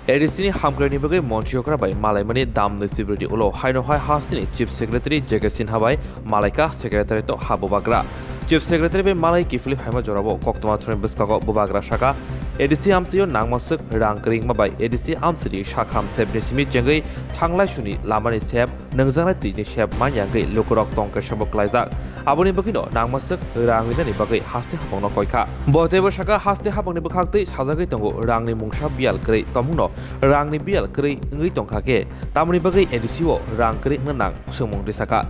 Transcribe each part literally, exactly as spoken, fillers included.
A D C ni hamkrai ni bagwi montri okra bai malaimani dam nwi sibri ni ulo haino hai hasteni Chief Secretary J K Sinha bai malaika Secretariat o ha bubagra. Chief Secretary bai malai kiphilwi phaima jorao koktwma thwngni bwskango bubagra saka, A D C amchaio nangmaswk rang kwrwi wngma bai A D C amchaini sakham sebni simi chengwi thanglai suni lamani sep, nwngjaknai twijni sep manya wngwi lukurok tong kaisa bo klaijak. Aboni bagwino nangmaswk rang rinani bagwi haste hapangno koikha. Bo teibo saka, haste hapangni bwkhaktwi sajagwi tongo rangni mungsa biyal kwrwi, tongmungno rangni biyal kwrwi wngwi tongkha khe tamoni bagwi A D C o rang kwrwi wngna nang swngmung ri saka.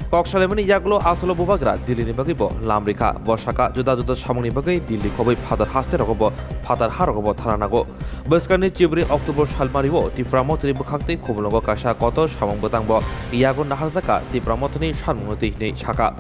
Kok salaimani yagulo asolo bubagra Delhi ni bagwi bo lam rikha. Bo saka, juda juda samungni bagwi Delhi khobwi phatar haste rogo bo, phatar ha rogo bo thana nango. Bwskangni chibri October salmario Tipra Mothani bwkhaktwi Khumulwngo kaisa kotor samung bwtangbo yago naharjakha Tipra Mothani sanmungno twi hwnwi saka.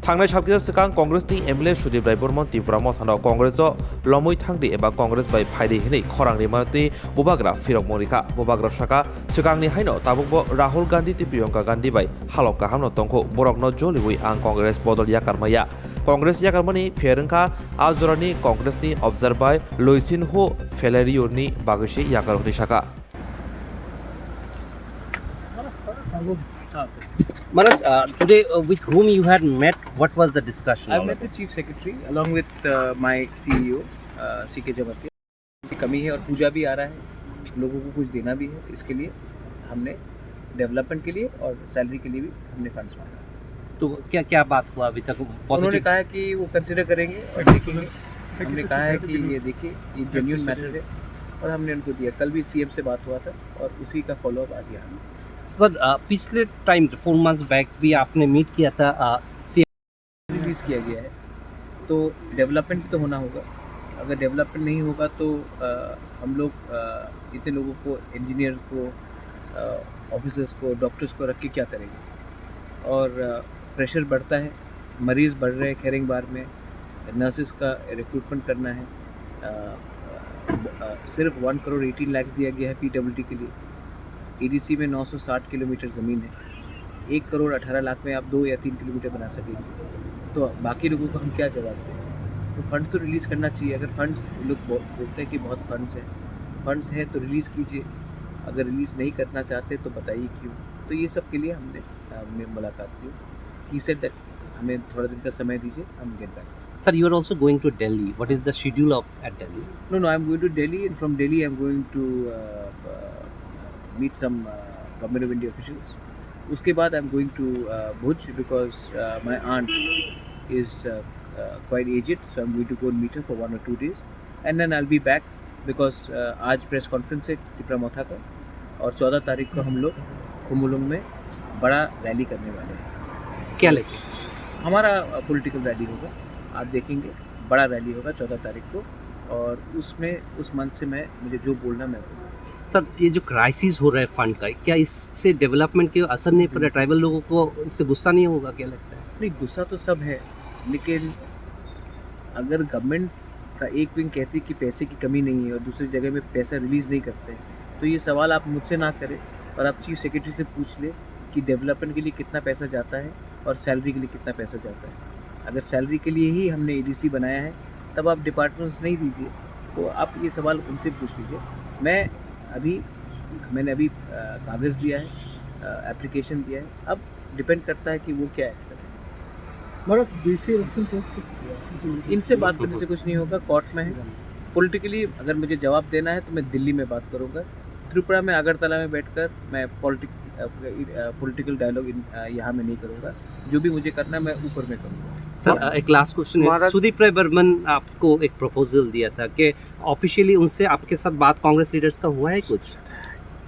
Thangnai salkisa swkang Congress ni M L A Sudip Rai Barman Tipra Mothano Congress o lomwi thangdi eba Congress bai phaidi hwnwi khorang rimani twi bubagra phirokmung rikha. Bubagra saka, swkangni haino tabukbo Rahul Gandhi tei Priyanka Gandhi bai halok kahamno tongkhu, borokno joliwi ang Congress bodol yakar maya. Congress yakarmani pher wngkha, a jorani Congress ni observer Luisinh Ho Faleiro ni bagwi se yakar hwnwi saka. Maharaj, uh, today, uh, with whom you had met? What was the discussion I all met about? The chief secretary along with uh, my C E O, uh, C K Jamatia. की कमी है और पूजा भी आ रहा है, लोगों को कुछ देना भी है, इसके लिए हमने डेवलपमेंट के लिए और सैलरी के लिए भी हमने फंड्स मांगा। तो क्या क्या बात हुआ अभी तक? उन्होंने पॉजिटिव? कहा कि वो कंसिडर करेंगे और देखेंगे। हमने कहा है कि ये देखिए, ये जेन्युइन मैटर है और हमने उनको दिया। कल भी सीएम से बात हुआ था और उसी का फॉलोअप आज यहाँ। सर, अ, पिछले टाइम, फोर मंथ्स बैक भी आपने मीट किया था, अ, रिलीज किया गया है, तो डेवलपमेंट तो होना होगा। अगर डेवलपमेंट नहीं होगा तो अ, हम लोग अ, इतने लोगों को, इंजीनियर्स को, अ, ऑफिसर्स को, डॉक्टर्स को रख के क्या करेंगे? और अ, प्रेशर बढ़ता है, मरीज बढ़ रहे हैं खेरेंगबार में, नर्सेस का रिक्रूटमेंट करना है। अ, अ, सिर्फ वन करोड़ एटीन लाख दिया गया है पीडब्ल्यूडी के लिए। ईडीसी में नौ सौ साठ किलोमीटर ज़मीन है, एक करोड़ अठारह लाख में आप दो या तीन किलोमीटर बना सकेंगे, तो बाकी लोगों को हम क्या जवाब दें? तो फंड्स तो रिलीज करना चाहिए। अगर फंड्स, लोग बो-, बोलते हैं कि बहुत फंड्स है, फंड्स है तो रिलीज कीजिए, अगर रिलीज नहीं करना चाहते तो बताइए क्यों। तो ये सब के लिए हमने, अ, हमने मुलाकात की। He said that हमें थोड़ा दिन का समय दीजिए, हम get back. Sir, you are also going to Delhi. What is the schedule of at Delhi? No, no, I'm going to Delhi, and from Delhi I'm going to uh, uh, meet some uh, Government of India officials. उसके बाद I'm going to uh, Bhuj because uh, my aunt is uh, uh, quite aged, so I'm going to go and meet her for one or two days, and then I'll be back because uh, आज press conference है तिपरा मोथा का, और चौदह तारीख को हम लोग खुमुलुंग में बड़ा रैली करने वाले हैं। क्या लेके? हमारा पॉलिटिकल रैली होगा, आप देखेंगे, बड़ा रैली होगा चौदह तारीख को, और उसमें, उस मंच से मैं, मुझे जो बोलना मैं बोलूँगा। सर, ये जो क्राइसिस हो रहा है फंड का, क्या इससे डेवलपमेंट के असर नहीं पड़ रहा, ट्राइबल लोगों को इससे गुस्सा नहीं होगा, क्या लगता है? नहीं, गुस्सा तो सब है, लेकिन अगर गवर्नमेंट का एक विंग कहती कि पैसे की कमी नहीं है और दूसरी जगह में पैसा रिलीज नहीं करते हैं, तो ये सवाल आप मुझसे ना करें और आप चीफ सेक्रेटरी से पूछ लें कि डेवलपमेंट के लिए कितना पैसा जाता है और सैलरी के लिए कितना पैसा जाता है। अगर सैलरी के लिए ही हमने एडीसी बनाया है, तब आप डिपार्टमेंट्स नहीं दीजिए, तो आप ये सवाल उनसे पूछ लीजिए। मैं अभी, मैंने अभी अ, कागज़ दिया है, अ, एप्लीकेशन दिया है। अब डिपेंड करता है कि वो क्या एक्ट करें। महाराज, बीसी इलेक्शन को किस इनसे बात करने से कुछ नहीं होगा, कोर्ट में है। पॉलिटिकली अगर मुझे जवाब देना है तो मैं दिल्ली में बात करूँगा। त्रिपुरा में, अगरतला में बैठकर मैं पॉलिटिक अ, अ, पॉलिटिकल डायलॉग इन, अ, यहाँ में नहीं करूँगा। जो भी मुझे करना है, मैं ऊपर में करूँगा। सर, अ, एक लास्ट क्वेश्चन है। महाराज सुदीप राय बर्मन आपको एक प्रपोजल दिया था कि ऑफिशियली उनसे आपके साथ बात कांग्रेस लीडर्स का हुआ है कुछ?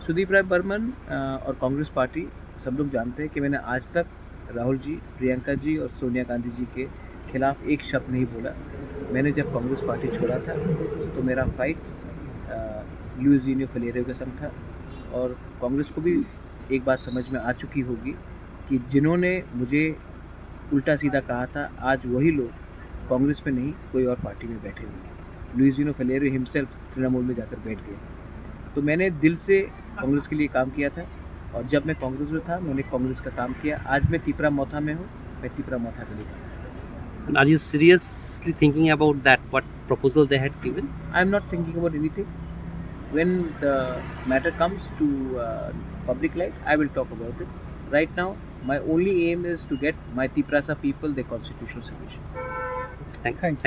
सुदीप राय बर्मन, अ, और कांग्रेस पार्टी, सब लोग जानते हैं कि मैंने आज तक राहुल जी, प्रियंका जी और सोनिया गांधी जी के खिलाफ एक शब्द नहीं बोला। मैंने जब कांग्रेस पार्टी छोड़ा था, तो मेरा फाइट, अ, लुइस जीनियो फलेरियो के संग था। और कांग्रेस को भी एक बात समझ में आ चुकी होगी कि जिन्होंने मुझे उल्टा सीधा कहा था, आज वही लोग कांग्रेस में नहीं, कोई और पार्टी में बैठे हुए हैं। लुइस जीनियो फलेरियो हिमसेल्फ तृणमूल में जाकर बैठ गए। तो मैंने दिल से कांग्रेस के लिए काम किया था, और जब मैं कांग्रेस में था, मैंने कांग्रेस का काम किया। आज मैं तिपरा मोथा में हूँ, मैं तिपरा मोथा के लिए काम करता हूँ। And are you seriously thinking about that, what proposal they had given? I am not thinking about anything. When the matter comes to uh, public light, I will talk about it. Right now, my only aim is to get my Tiprasa people their constitutional solution. Thanks. Thank you.